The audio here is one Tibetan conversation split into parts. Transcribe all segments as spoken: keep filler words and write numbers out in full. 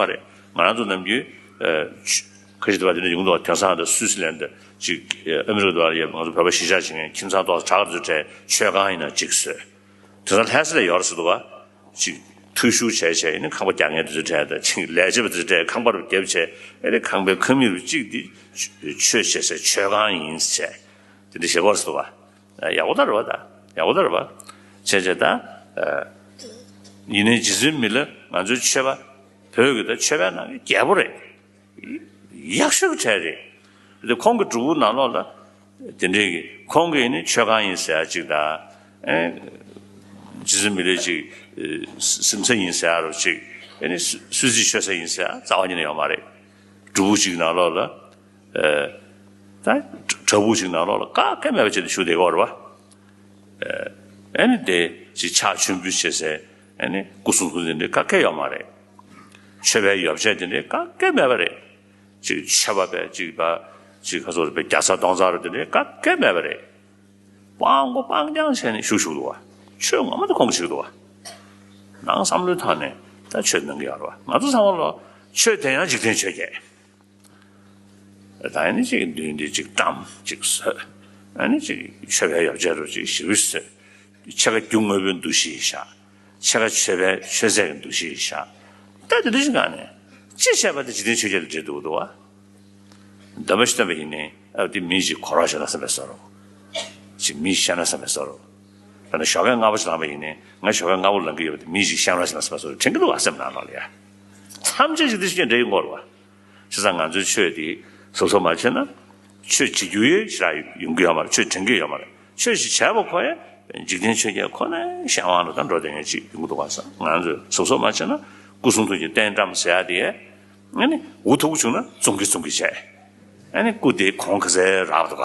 མ་རེད། ང་རང་ཚོ་ནམ་རྒྱུན་ཨ་ཆ་ཁ་ཤས་དུ་བ་དེ་འདྲ་ཡོང་འདུག་དེང་སང་དུ་སུད་སི་ལན་དུ་ཅིག་ཨ་མི་རི་ཀ་དུ་བ་ལ་ཡ་ང་ཚོ་བོད་པ་གཞིས་ཆགས་ཅིག་ཡིན། ཁྱིམ་ཚང་ཏོག་ཙམ་དྲག་ག་དུ་བྲལ་མཆོད་ཁང་ཡིན་ན་གཅིག་བཟོས། དེང་སང་ལྷ་ས་ལ་ཡོད་རེད་ཟེར་འདུག་བ། ཅིག་འཐུས་ཤོར་བྱས་བྱས་ཨ་ནི་ཁང་པ་རྒྱག་མཁན་དེ་ཚོའི་གྲས་དང་ཅིག་ལས་བྱེད་པ་དེ་ཚོའི་གྲས་ཁང་པ་རུ་བརྒྱབ་བྱས་ཨ་ནི་ཁང་པའི་ཁང་མིག་རུ་གཅིག་དེ་ཆོས་བྱེད་སའི་མཆོད་ཁང་ཡིན་ཟེར་བྱས་དེ་འདྲ་བྱེད་དགོས་རེད་ཟེར་འདུག་བ། ཡག་པོ་ད་རེད་བ། ད་ཡག་པོ་ད་རེད་བ། བྱས་བྱས་ད་ཡིན་ནའི་རྗེ་བཙུན་མི་ལ་ང་ཚོའི་ཆོས་པ་བོད་ཀྱི་ད་ཆོས་པའི་ནང་གི་རྒྱལ་པོ་རེད། ཡག་ཤོས་ཀྱི་གྲས་རེད། དེ་ཁོང་གི་སྒྲུབ་ཕུག་ནང་ལོགས་ལ་དེ་འདྲའི་གི་ཁོང་གིས་ནི་མཆོད་ཁང་ཡིན་ཟེར་ཡ་གཅིག་དང་། ཨེ་རྗེ་བཙུན་མི་ལའི་གཅིག་ཨེ་གཟིམ་ས་ཡིན་ཟེར་ཡ་རུ་གཅིག་ཨེ་ནི་གསོལ་ཚིགས་མཆོད་ས་ཡིན་ཟེར་ཡ་རྩ་བ་ཉིད་ནས་ཡོད་མ་རེད། སྒྲུབ་ཕུག་གཅིག་ནང་ལོགས་ལ་ཨེ་ད་བྲག་ཕུག་གཅིག་ནང་ལོགས་ལ་ག་གེ་མེད་པ་བྱས་ཏེ་བཞུགས་བསྡད་ཀྱི་ཡོད་རེད་བ། ཨེ་ནི་དེ་ཅིག་ཕྱག་མཆོད་འབུལ་བྱེད་སའི་ཨེ་ནི་སྐུ་གསུང་ཐུགས་རྟེན་དེ་ག་གེ་ཡོད་མ་རེད། མཆོད་པའི་ཡོ་བྱད་དེ་འདྲའི་ག་གེ་མེད་པ་རེད། ཅིག་མཆོད་པ་པས་ཅིག་པ་ཅིག་ག་ཚོད་རེད་པས་བརྒྱ་ཚར་སྟོང་ཚར་རེད་དེ་འདྲའི་ག་གེ་མེད་པ་རེད། སྤང་མགོ་སྤང་རྐྱང་བྱས་ནས་བཞུགས་བཞུགས་འདུག་བ། ཆོས་ངོ་མ་དེ་ཁོང་གིས་བྱེད་ཀྱི་འདུག་བ། ནང་བསམ་བློའི་ཐོག་ནས་ད་ཆོས་གནང་གི་ཡོད་རེད་བ། ང་ཚོ་ཚང་མ་ལོ་ཆོས་དེ་ཡང་འཇིག་རྟེན་ཆོས་བརྒྱད། ད་ནི་ཅིག་མདུན་དེ་ཅིག་བཀྲམ་ཅིག་བཟོས། ཨ་ནི་ཅིག་མཆོད་པའི་ཡོ་བྱད་རུ་ཅིག་ཞེ་པོ་བཟོས། ཕྱེད་ཀ་རྒྱུ་དངོས་པོའི་འདུ་ཤེས་བཞག་ཕྱེད་ཀ་མཆོད་པའི་མཆོད་རྫས་ཀྱི་འདུ་ཤེས་བཞག་ད་དེ་འདྲ་ཞིག་གང་ནས་ཅི་བྱས་པ་དེ་འཇིག་རྟེན་ཆོས་བརྒྱད་ལ་འབྲེལ་འདུག་འདུག་བ། འདོན་པ་ཞིག་བཏོན་པ་ཡིན་ནའི་ཨ་དེ་མི་ཞིག་འཁོར་བ་ཞིག་ལ་བསམ་པའི་བཟོ་འདྲ། ཅིག་མི་ཤ་ན་བསམ་པའི་བཟོ་འདྲ། ད་ནི་ཞོགས་ཀས་སྔ་པོ་ཞིག་ལངས་པ་ཡིན་ནའི་ང་ཞོགས་ཀས་སྔ་པོ་ལངས་ཀྱི་ཡོད་པ་དེ་མི་ཞིག་ཤ་ན་བསམ་པའི་བཟོ་འདྲ་དྲན་གྱི་འདུག་བ། སེམས་ནང་ལོགས་ལ་ཡ། ཐམས་ཅད་ཅིག་དེ་ཞིག་འདྲ་ཡིན་དགོས་རེད་བ། བྱས་ཙང་ང་ཚོའི་ཆོས་དེ་གཟབ་གཟབ་མ་བྱས་ན། ཆོས་བྱེད་རྒྱུ་ཡོད་ཞེ་དྲག་ཡོང་གི་ཡོད་མ་རེད། ཆོས་དྲན་གྱི་ཡོད་མ་རེད། ཆོས་ཞིག་བྱས་པ་ཁོ་ཡང་འཇིག་རྟེན་ཆོས་བརྒྱད་ཁོ་ནའི་གཞན་དབང་ལ་ད་འགྲོ་བསྡད་མཁན་ཅིག་ཡོང་གི་འདུག་བ། ང་ཚོས་གཟབ་གཟབ་མ་བྱས་ན་སྐུ་གསུང་ཐུགས་ཀྱི་རྟེན་བཀྲམ་ཟེར་ཡ་དེ་ཡས། ཨ་ནི་འུ་ཐུག་བྱུང་ན་བཙོང་གི་བཙོང་གི་བྱས། ཨ་ནི་སྐུ་དེ་གོང་ག་ཚད་རག་འདུག་ག་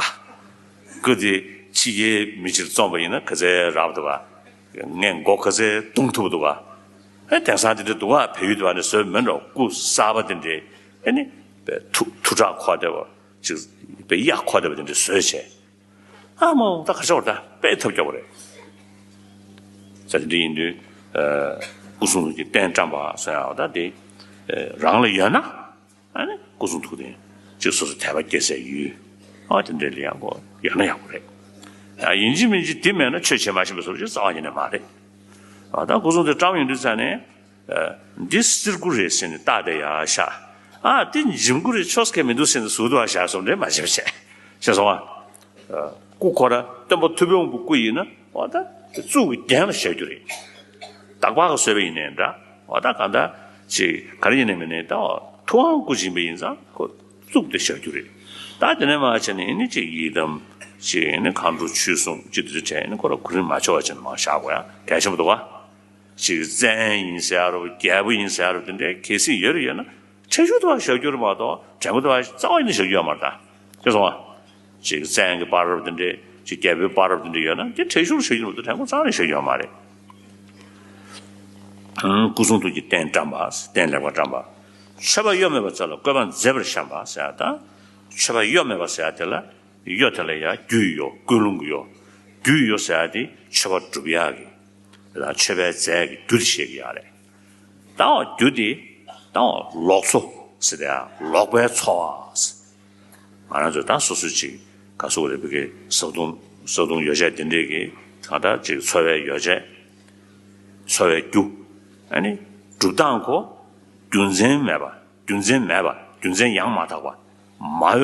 སྐུ་དེ་ཕྱི་རྒྱལ་མི་གཅིག་བཙོངས་པ་ཡིན་ན་ག་ཚད་རག་འདུག་ག་ངས་མགོ་ག་ཚད་བརྡུང་ཐུབ་འདུག་ག་ཨ་དེང་སང་དེ་འདྲ་འདུག་ག་བལ་ཡུལ་དུ་བ་ནས་བཟོས་མིན་འགྲོ། སྐུ་གསར་པ་དེ་འདྲའི་ཨ་ནི་དཔེ་ཐུ་ཐུ་དྲག་མཁོ་བསྡད་པ་ཅིག་དཔེ་གཡག་མཁོ་བསྡད་པ་དེ་འདྲ་བཟོས་བྱས། ཨ་མ་འོ་ད་ག་ཆོག་ད་དཔེ་ཐབས་སྐྱོ་བ་རེད། ས་དེ་འདྲ་ཡིན་དུས་ཨ་སྐུ་གསུང་ཐུགས་ཀྱི་རྟེན་བཀྲམ་པ་སོགས་ཡང་ད་དེ་ཨ་རང་ལ་ཡོད་ན། ཨ་ནི་སྐུ་གསུང་ཐུགས་རྟེན་ཅིག་སོ་སོ་དད་པ་སྐྱེ་སའི་ཡུལ། ཨ་དེ་འདྲའི་ལ་ཡང་གོ་ཡོད་ན་ཡག་པོ་རེད། ཡ་ཡིན་གཅིག་མིན་གཅིག་དེ་མེད་ན་ཆོས་བྱེད་མ་ཤེས་པའི་བཟོ་འདྲ་ཅིག་རྩ་བ་ཉིད་ནས་མ་རེད། ཨ་ད་སྐུ་གསུང་ཐུགས་བཀྲམ་ཡོང་དུས་ཙ་ནས། ཨ་འདི་བསིལ་སྐུ་རེད་ཟེར་ནས་བཏགས་བསྡད་ཡག་ཤག་ཨ་འདི་འཇིམ་སྐུ་རེད་ཆོག་ས་གང་མི་འདུག་ཟེར་ནས་ཟུར་དུ་བཞག་སོང་འདྲ་མ་བྱེད་པ་བྱས། ཤེས་སོང་ཨ། སྐུ་ཁོ་ར་སྟོན་པ་ཐུབ་པའི་དབང་པོ་སྐུ་ཡིན་ན་འོ་ད་གཙུག་གི་རྒྱན་ལ་བཞག་རྒྱུ་རེད། འདག་པ་ག་བཟོས་པ་ཡིན་ནའི་འདྲ། འོ་ད་གང་ལྟར་ཅིག་ག་རེ་ཡིན་ནའི་མིན་ནའི་ད་འོ་ཐུབ་དབང་སྐུ་ཡིན་པ་ཡིན་ཙང་ཁོ་གཙུག་དེ་བཞག་རྒྱུ་རེད། ད་དེ་ནས་མར་བྱས་ནས་ཨ་ནི་ཅིག་ཡི་དམ་ཅིག་ཨ་ནི་མཁའ་འགྲོ་ཆོས་སྲུང་ཅིག་དེ་ཚོ་བྱས་ཨ་ནི་ཁོ་ར་གོ་རིམ་མ་འཆོལ་བ་བྱས་ནས་མར་བཞག་དགོས་ཡ་གལ་ཆེན་པོ་འདུག་ག་ཅིག་བཙན་ཡིན་ཟེར་ཡ་རོ་རྒྱལ་པོ་ཡིན་ཟེར་ཡ་རོ་དེ་འདྲའི་གལ་སྲིད་ཡོད་རེ་ཡོད་ན། ཁྲེགས་ཤུལ་དུ་བ་བཞག་རྒྱུ་རེད་མ་གཏོགས་དྲན་པ་དུ་བ་རྩ་བ་ཉིད་ནས་བཞག་རྒྱུ་ཡོད་མ་རེད་ད། ཤེས་སོང་ཨ། ཅིག་བཙན་གྱི་བར་རབ་དེ་འདྲས་ཅིག་རྒྱལ་པོའི་བར་རབ་དེ་འདྲས་ཡོད་ན་དེ་ཁྲེགས་ཤུལ་བཞག་རྒྱུ་མ་གཏོགས་དྲན་པ་རྩ་བ་ནས་བཞག་རྒྱུ་ཡོད་མ་རེད། ཨང་། སྐུ་གསུང་ཐུགས་ཀྱི་རྟེན་བཀྲམ་པ། རྟེན་ལེགས་པར་བཀྲམ་པ། མཆོད་པ་གཡོ་མེད་པ་ཚོ་ལ་བཀོད་པ་མཛེས་པར་བཤམས་པ་ཟེར་ཡ་ད། མཆོད་པ་གཡོ་མེད་པ་ཟེར་ཡ་དེ་ལ་གཡོ་དེ་ལ་ཡ་རྒྱུ་ཡི་གཡོ་ཀུན་སློང་གི་གཡོ། རྒྱུ་ཡི་གཡོ་ཟེར་ཡ་དེ་མཆོད་པ་སྒྲུབ་ཡག་གི། ལ་མཆོད་པའི་རྫས་ཀྱི་རྒྱུ་དེ་བཤད་ཀྱི་ཡོད་རེད། ད་འོ་རྒྱུ་དེ་ད་འོ་ལོག་འཚོ་ཟེར་ཏེ་ཡང་ལོག་པའི་འཚོ་བ་ཟེར། ང་རང་ཚོ་ད་སོ་སོ་ཅིག་ག་སོ་རེ་བི་གི་བཟའ་བཏུང་བཟའ་བཏུང་ཡོ་བྱད་དེ་འདྲས་ཀྱི་གང་ལྟར་ཅིག་འཚོ་བའི་ཡོ་བྱད། འཚོ་བའི་རྒྱུ། ཨ་ནི་སྒྲུབ་སྟངས་ཁོ་རྒྱུ་མཚན་མེད་པ་རྒྱུ་མཚན་མེད་པ་རྒྱུ་མཚན་ཡང་མ་དག་པ་མ་འོས་པ།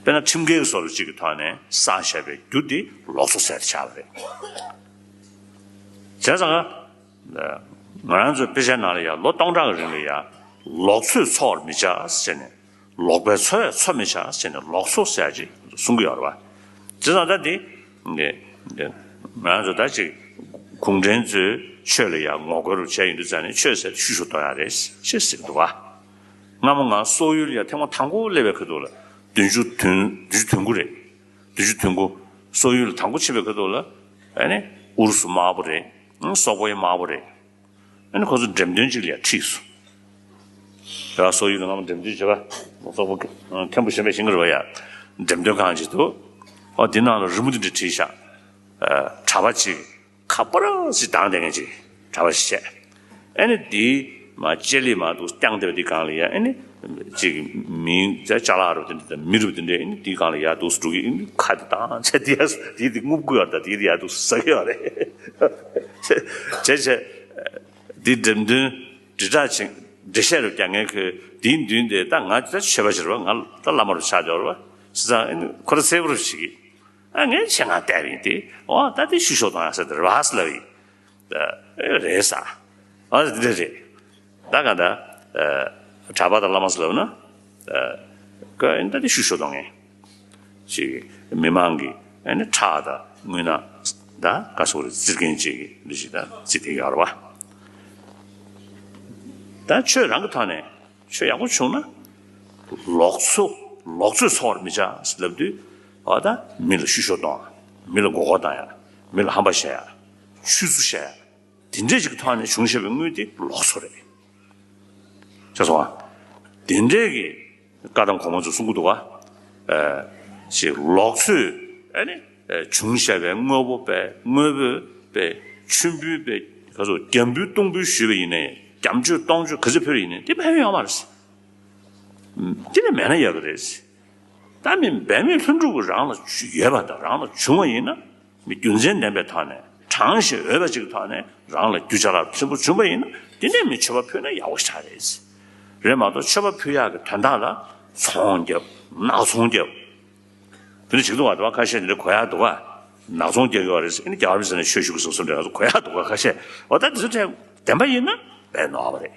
དཔེར་ན་ཁྲིམས་འགལ་གྱི་བཟོ་འདྲ་ཅིག་གི་ཐོག་ནས་བསགས་བཞག་པའི་རྒྱུ་དེ་ལོག་འཚོ་ཟེར་ཆགས་པ་རེད། བྱས་ཙང་ང་རང་ཚོའི་དཔེ་ཆའི་ནང་ལ་ཡང་ལོ་སྟོང་ཕྲག་གི་རིང་ལ་ཡང་ལོག་འཚོས་འཚོ་བར་མི་བྱ་ཟེར་ནས་ལོག་པའི་འཚོ་བས་འཚོ་མི་བྱ་ཟེར་ནས་ལོག་འཚོ་ཟེར་ཅིག་གསུང་གི་ཡོད་རེད་བ། བྱས་ཙང་ད་འདི་ང་རང་ཚོ་ད་ཅིག་གུང་ཁྲན་ཚོའི་ཆོས་ལ་ཡང་ངོ་རྒོལ་རུ་བྱས་ཡོང་དུས་ཙང་ནས་ཆོས་ཟེར་ཤུ་ཤུ་གཏོང་ཡ་རེད་ཅེས་ཟེར་གི་འདུག་བ། སྔ་མོ་ང་སོག་ཡུལ་ལ་ཡང་ཐེངས་མ་དང་པོ་སླེབས་པའི་ཁ་ཐུག་ལ་བདུན་ཅུ་དོན་བདུན་ཅུ་དོན་དགུ་རེད། བདུན་ཅུ་དོན་དགུ། སོག་ཡུལ་ལ་དང་པོ་ཕྱིན་པའི་ཁ་ཐུག་ལ་ཨ་ནི་ཨུ་རུ་སུ་དམར་པོ་རེད། སོག་པོ་ཡང་དམར་པོ་རེད། ཨ་ནི་ཁོ་ཚོ་འགྲེམས་སྟོན་ཅིག་ལ་ཡང་ཁྲིད་སོང་། དེ་བ་སོག་ཡུལ་ལ་སྔ་མོ་འགྲེམས་སྟོན་བྱེད་པ་སོག་པོ་མཁན་པོ་གཞོན་པས་ཤེས་ཀྱི་རེད་བ་ཡ། འགྲེམས་སྟོན་ཁང་ཅིག་འདུག་ཨོ་དེ་ནང་ལ་རི་མོ་དེ་འདྲ་བྲིས་ཤག་གྲྭ་པ་ཅིག་ཁ་པར་ཅིག་བཏང་བསྡད་མཁན་ཅིག་གྲྭ་པ་ཞིག་བྱས། ཨ་ནི་དེའི་ མ་ལྕེ་ལི་མ་འདུག་བརྐྱངས་བསྡད་པ་དེ་སྒང་ལ་ཡ་ཨེ་ནི་ཅིག་མི་ཅ་ཅ་ལག་རུ་དེ་འདྲ་དང་མི་རུ་དེ་འདྲ་ཨེ་ནི་དེའི་སྒང་ལ་ཡ་འདུག་སུ་འགྲོ་གི་ཨེ་ནི་ཁ་དེ་བཏང་བྱས་དེ་ཡ་དེ་དེ་རྔུབ་དགོས་ཡ་ད་དེ་དེ་ཡ་འདུག་ཟ་གི་ཡོད་རེད། བྱས་བྱས་དེ་འགྲེམས་སྟོན་དྲིལ་བསྒྲགས་ཅིག་འགྲེལ་བཤད་རུ་རྒྱག་མཁན་ཁོས་དེའི་མདུན་དེ་ད་ང་ད་ཆོས་པ་ཞིག་རེད་བ། ང་ད་བླ་མ་རུ་ཆགས་འགྲོ་རེད་བ། བྱས་ཙང་ཨེ་ནི་ཁོ་རང་གསལ་པོ་རུ་བྱེད་ཀྱི། ཨ་ངས་ཆེད་མངགས་བལྟས་པ་ཡིན་ཏེ། འོ་ད་དེ་བཤུ་གཞོག་གཏོང་ཡག་ཟེར་དེ་རེད་བ་ཟེར་ལབ་ཡིན། ད་ཨེ་རེད་ཟེར། ཨ་འདི་འདྲ་རེད། ད་ག་ད་ཨ་གྲྭ་པ་དང་བླ་མ་ཟེར་ལབ་ན། ཨ་ཀ་ཨེ་ད་དེ་བཤུ་གཞོག་གཏོང་མཁན་ཅིག་མི་མང་གི་ཨེ་ནི་ཁྲག་དང་རྔུལ་ནག་ད་ག་སོགས་རེད་བཙིར་མཁན་ཅིག་འདི་ཞིག་ད་བཙིར་བསྡད་ཡོད་རེད་བ། ད་ཆོས་རང་གི་ཐོག་ནས། ཆོས་ཡག་པོ་བྱུང་ན། ལོག་འཚོ། ལོག་འཚོའི་འཚོ་བར་མི་བྱ་ཟེར་ལབ་དུས། འོ་ད་མི་ལ་བཤུ་གཞོག་གཏོང་ཡ། མི་ལ་མགོ་སྐོར་བཏང་ཡ། མི་ལ་ཧམ་པ་བཤད་ཡ། ཆུད་ཟོས་བཤད་ཡ། དེ་འདྲས་ཅིག་གི་ཐོག་ནས་བྱུང་བཞག་པའི་དངུལ་དེ་ལོག་འཚོ་རེད། ཤེས་སོང་ང་། དེ་འདྲས་ཀྱི་བཀའ་གདམས་གོང་མ་ཚོས་གསུང་གི་འདུག་ག་ཨ་ཅིག་ལོག་འཚོའི་ཨ་ནི་ཨ་བྱུང་བཞག་པའི་དངོས་པོ་པའི་དངོས་པོའི་པའི་མཆོད་འབུལ་པའི་ག་ཚོད་རྒྱ་འབུལ་སྟོང་འབུལ་ཞུས་པ་ཡིན་ནའི་རྒྱ་མཆོད་སྟོང་མཆོད་ག་ཚོད་ཕུལ་བ་ཡིན་ནའི་དེ་ཕན་ཡོན་ཡོད་མ་རེད། དེ་ལས་མེད་ན་ཡག་གི་རེད། ད་མི་འབད་མེད་ལྷུན་གྲུབ་ཀྱི་རང་ལ་ཡོད་པ་དང་རང་ལ་བྱུང་བ་ཡིན་ན། མི་རྒྱུ་མཚན་ལྡན་པའི་ཐོག་ནས་དྲང་ཞིང་འོས་པ་ཅིག་གི་ཐོག་ནས་རང་ལ་རྒྱུ་ཅ་ལག་ཆེན་པོ་བྱུང་བ་ཡིན་ན་དེ་ནས་མི་མཆོད་པ་ཕུལ་ན་ཡག་པོ་ཞེ་དྲག་རེད། རེད་མ་གཏོགས་མཆོད་པ་ཕུལ་ཡག་གི་དོན་དག་ལ་ཚོང་རྒྱབ། ནག་ཚོང་རྒྱབ། དེ་འདྲ་བྱེད་ཀྱི་འདུག་བ། དེ་བ་ཁ་ཤས་འདི་འདྲ་གོ་ཡག་འདུག་བ། ནག་ཚོང་རྒྱག་གི་ཡོད་རེད་ཟེར། ཨ་ནི་རྒྱལ་བ་རིན་པོ་ཆེ་ནས་ཆོས་ཞུ་གི་སོ་སོ་འདྲ་ང་ཚོ་གོ་ཡག་འདུག་བ། ཁ་ཤས་འོ་ད་དེ་ཚོ་དྲན་བདེན་པ་ཡིན་ན་དཔེ་ནོར་བ་རེད།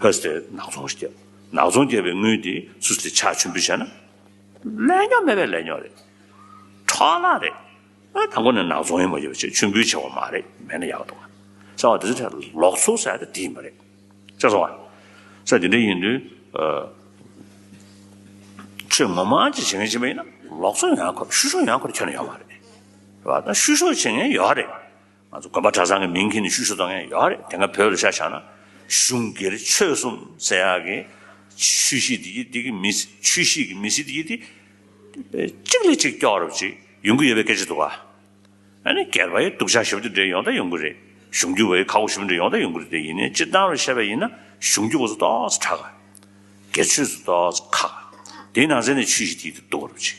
ཧོས་དེ་ནག་ཚོང་ཞིག་རྒྱབ། ནག་ཚོང་རྒྱབ་པའི་དངུལ་དེ་སུ་དེ་ཕྱག་མཆོད་འབུལ་བྱས་ན། ལས་རྙོག་མེད་པའི་ལས་རྙོག་རེད། འཕྲོ་བརླག་རེད། ཨ་དང་པོ་ནས་ནག་ཚོང་ཡིན་མ་ཡོད་པ་བྱས་མཆོད་འབུལ་བྱེད་དགོས་མ་རེད། མེད་ན་ཡག་འདུག་བ། ཟེར་བ་དེ་ཚོ་དྲན་ལོག་འཚོ་ཟེར་ཡ་དེ་དེ་ཡིན་པ་རེད། ཤེས་སོང་བ། ས་དེ་འདྲ་ཡིན་དུས། ཨ། ཆོས་ངོ་མ་ཅིག་བྱེད་མཁན་ཅིག་མ་ཡིན་ན་ལོག་འཚོ་ཡང་ཁོ་བཤུ་གཞོག་ཡང་ཁོ་ཁྱོན་ནས་ཡོད་མ་རེད། རེད་བ། ད་བཤུ་གཞོག་བྱེད་མཁན་ཡོད་རེད། ང་ཚོ་དགོན་པ་གྲྭ་ཚང་གི་མིང་འཁྱེར་ནས་བཤུ་གཞོག་གཏོང་མཁན་ཡོད་རེད། དེ་སྔ་བོད་ལ་ཆ་བཞག་ན་གཞུང་སྒེར་ཆོས་གསུམ་ཟེར་ཡག་གི་ཆོས་གཞིས་དེ་གི་དེ་གི་མི་ཆོས་གཞིས་ཀྱི་མི་སེར་དེ་གི་དེ་གཅིག་ལས་གཅིག་སྐྱོ་རབ་ཅིག་ཡོང་གི་ཡོད་པའི་སྐད་ཆ་འདུག་ག་ཨ་ནི་སྒེར་པ་ཡི་སྡུག་ཅག་ཞེ་པོ་དེ་འདྲ་ཡོང་ད་ཡོང་གི་རེད། གཞུང་རྒྱུ་བ་ཡི་ཁག་པོ་ཞེ་པོ་འདྲ་ཡོང་ད་ཡོང་གི་རེད། དེ་ཡིན་ནའི་སྤྱིར་བཏང་ལ་བཤད་པ་ཡིན་ན་གཞུང་རྒྱུ་བ་ཚོ་ཏོག་ཙམ་དྲག་ག་སྒེར་ཆོས་ཚོ་ཏོག་ཙམ་ཁག་ག་དེའི་ནང་ཚན་ནས་ཆོས་གཞིས་དེ་དེ་སྡུག་རུ་ཆེ།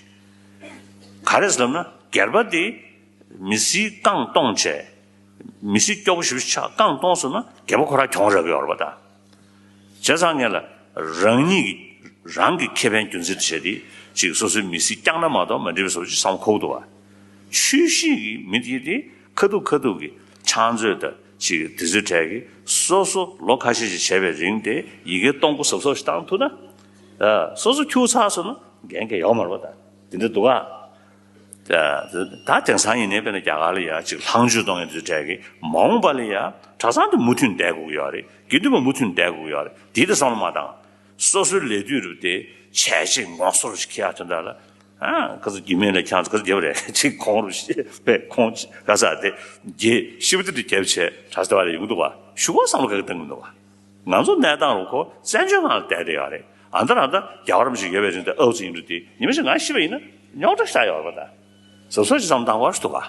ག་རེ་ཟེར་ལབ་ན་སྒེར་པ་དེ་མི་སེར་རྐང་སྟོང་བྱས། མི་སེར་སྐྱོ་པོ་ཞེ་པོ་ཆགས་རྐང་སྟོང་སོང་ན་སྒེར་པ་ཁོ་རང་གྱོང་རག་གི་ཡོད་རེད་པ་ད། བྱས་ཙང་ངས་ལ་རང་ཉིད་ཀྱི་རང་གི་ཁེ་ཕན་རྒྱུ་མཚན་དུ་བྱས་ཏེ་ཅིག་སོ་སོའི་མི་ཚེ་བསྐྱངས་ན་མ་གཏོགས་མ་འགྲིག་པའི་བཟོ་ཅིག་བསམ་ཁོག་འདུག་བ། ཆོས་གཞིས་ཀྱི་མི་དེ་དེ་ཁ་ཐུག་ཁ་ཐུག་གི་ཕྱག་མཛོད་དང་ཅིག་དེ་ཚོའི་གྲས་ཀྱི་སོ་སོ་ལོ་ཁ་ཤས་ཤིག་བྱས་པའི་རིང་དེ་ཡི་གེ་གཏོང་སྒོ་གཟབ་གཟབ་ཞིག་བཏང་ཐུབ་ན། སོ་སོ་ཁྱུག་ཚར་སོང་ན་འགན་འཁྱེར་ཡོད་མ་རེད་པ་ད། དེ་འདྲ་འདུག་ག་ད་དེང་སང་ཡིན་ནའི་དཔེར་ན་རྒྱ་གར་ལ་ཡ་ཅིག་ལྷག་མཇུག་གཏོང་མཁན་དེ་ཚོའི་གྲས་ཀྱི་མ་འོངས་པ་ལ་ཡ་གྲྭ་ཚང་དེ་མུ་མཐུད་བསྡད་དགོས་ཀྱི་ཡོད་རེད། དགེ་འདུན་པ་མུ་མཐུད་བསྡད་དགོས་ཀྱི་ཡོད་རེད། དེ་དེ་བསམ་བློ་མ་བཏང་། སོ་སོའི་ལས་དུས་རུ་དེ་བྱས་རྗེས་ངོ་སོ་རུ་ཁྱེར་ཡག་དོན་དག་ལ། ཨ་ག་ཚོད་རྒྱུ་མེད་ལ་ཁྱང་ཚོ་ག་ཚོད་རྒྱབ་རེད་ཅིག་ཁོང་རུ་ཤེས་པས་ཁོང་ག་ས་དེ་རྒྱས་ཤི་བ་དེ་དུ་རྒྱབ་བྱས་གྲྭ་ཚང་བ་ལ་ཡོང་གི་འདུག་བ། ཞུ་བ་བསམ་བློ་ག་གི་བཏང་གི་འདུག་བ། ང་ཚོ་གནས་སྟངས་རུ་ཁོ་བཙན་བྱོལ་ནང་ལ་བསྡད་བསྡད་ཡོད་རེད། ཨ་མདོ་ར་མདོ་རྒྱལ་བ་རིན་པོ་ཆེ་ཡོད་པའི་རིང་དུ་ཨའུ་ཙི་ཡིན་འགྲོ་དེ་ཉི་མ་ཞིག་ང་ཤི་བ་ཡིན་ན་རྙོག་དྲ་ཞིག་ཡོད་རེད་པ་ད། གཟབ་གཟབ་ཅིག་བསམ་བཏང་བར་འདུག་བ།